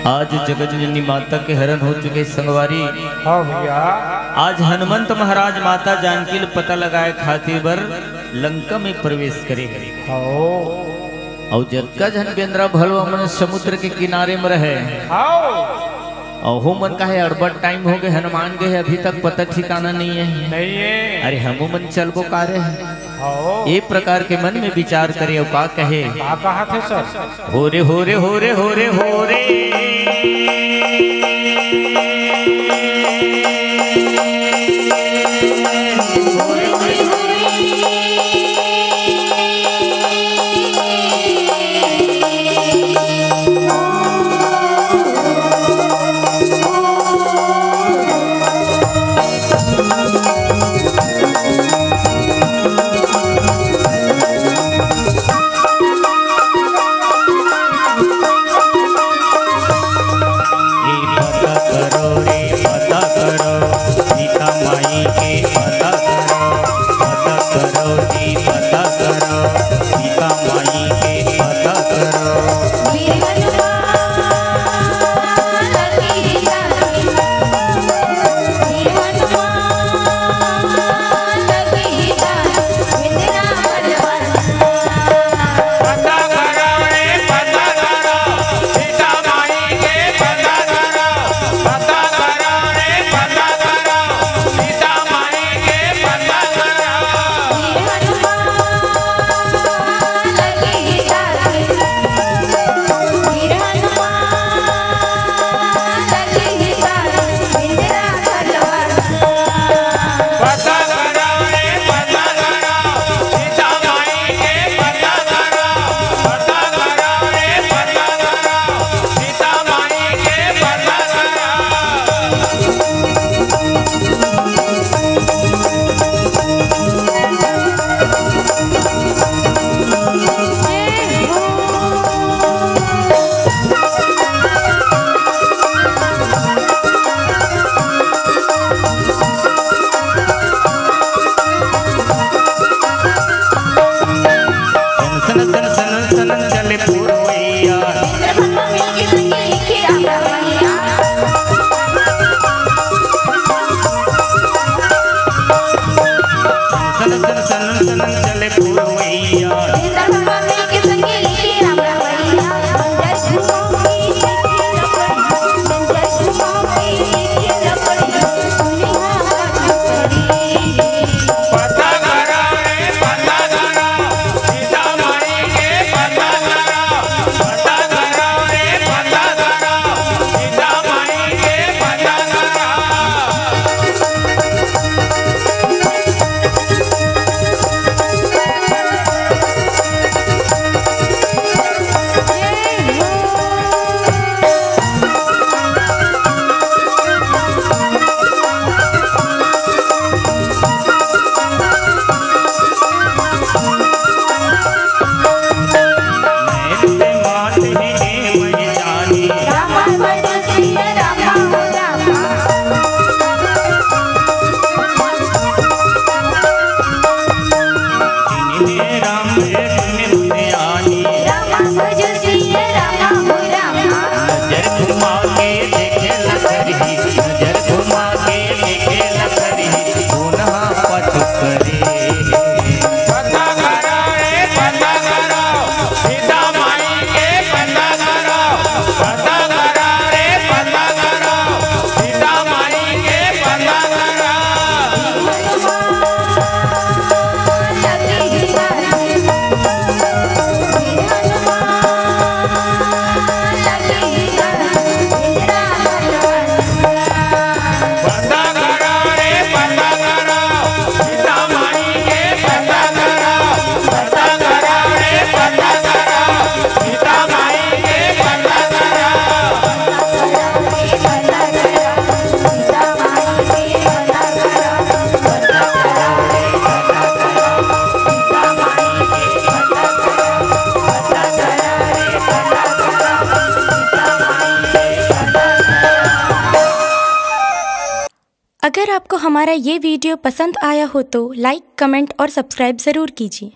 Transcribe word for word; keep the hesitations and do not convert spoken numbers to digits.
आज जगत जननी माता के हरण हो चुके संगवारी। हाँ भैया। आज हनुमंत महाराज माता जानकी ल पता लगाए खातिर बर लंका में प्रवेश करे हे। हाँ। अउ जतका झन बेंदरा भलवा मन समुद्र के किनारे में रहे। हाँ। अउ ओमन कहे अड़बड़ टाइम हो गए, हनुमान गए, अभी तक पता ठिकाना नहीं है। नहीं है। अरे हमू मन चलबो कारे। हाँ। ए प्रकार के मन में विचार करे अउ का कहे। का कहा थे सर? हो रे, हो रे, हो रे, हो रे, हो रे। ए पता करो रे, पता करो, सीता माई के पता करो, पता करो जी, पता करो, सीता माई के पता करो। पता करो रे, पता करो, सीता माई के पता करो, पता करो रे, पता करो, सीता माई के पता करो। पता करो रे, पता करो, सीता माई के पता करो, पता करो रे, पता करो, सीता माई के पता करो। सन सन सन सन सन सन चले पुरवैया। सन सन सन सन चले पुरवैया। पता करो रे, पता करो, सीता माई के पता करो, पता करो रे, पता करो, सीता माई के पता करो। नजर घुमा के देखे ला करही, नजर घुमा के देखे ला करही, कोन हा पाछू करे। पता करो रे, पता करो, सीता माई के पता करो, पता करो रे, पता करो, सीता माई के पता करो। अगर आपको हमारा ये वीडियो पसंद आया हो तो लाइक, कमेंट और सब्सक्राइब ज़रूर कीजिए।